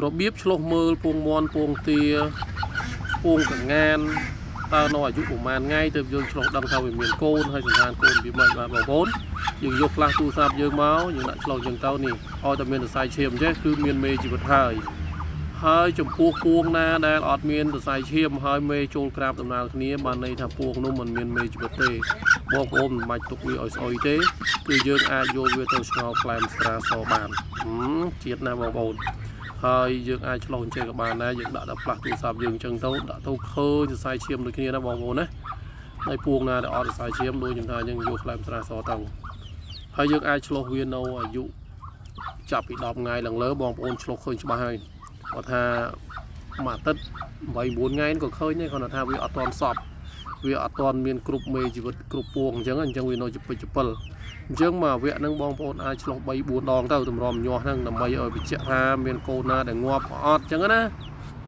របៀបឆ្លុះមើលពងមាន់ពងទាពងកងានតើនៅអាយុប្រហែលថ្ងៃទើបយើងឆ្លុះដឹងថាវាមានកូនហើយសន្តានកូនវាមិនបាទបងប្អូនយើងយកផ្លាស់ទូរស័ព្ទយើងមកយើងដាក់ឆ្លុះយើងទៅនេះឲ្យតែមានសរសៃឈាមចេះគឺមានមេជីវិតហើយហើយចំពោះពួងណាដែលអត់មានសរសៃឈាមហើយមេចូលក្រាបដំណើរគ្នាបានន័យថាពួងនោះមិនមានមេជីវិតទេបងប្អូនមិនបាច់ទុកវាឲ្យស្អុយទេគឺយើងអាចយកវាទៅឆ្ងល់ក្លែមស្រាសបានជាតិណាស់បងប្អូន ហើយយើងអាចឆ្លុះអញ្ចឹងក៏បានដែរយើងដាក់ដល់ផ្លាស់ទូរស័ព្ទយើងអញ្ចឹងទៅដាក់ទៅឃើញសរសៃឈាមដូចគ្នាណាបងប្អូនណាហើយពួងណាដែលអត់សរសៃឈាមដូចខ្ញុំថាយើងយកក្លែមស្រាសទៅហើយយើងអាចឆ្លុះវានៅអាយុចាប់ពី10ថ្ងៃឡើងលើបងប្អូនឆ្លុះឃើញច្បាស់ហើយគាត់ថាមួយអាទិត្យ8 9ថ្ងៃក៏ឃើញដែរគាត់ថាវាអត់ទាន់សពវាអត់ទាន់មានគ្រប់មេជីវិតគ្រប់ពួងអញ្ចឹងអញ្ចឹងវានៅជាពេចពិលអញ្ចឹងមកវគ្គហ្នឹងបងប្អូនអាចឆ្លុះ3 4ដងទៅតម្រាំញាស់ហ្នឹងដើម្បីឲ្យបញ្ជាក់ថាមានកូនណាដែលងាប់អត់អញ្ចឹងណា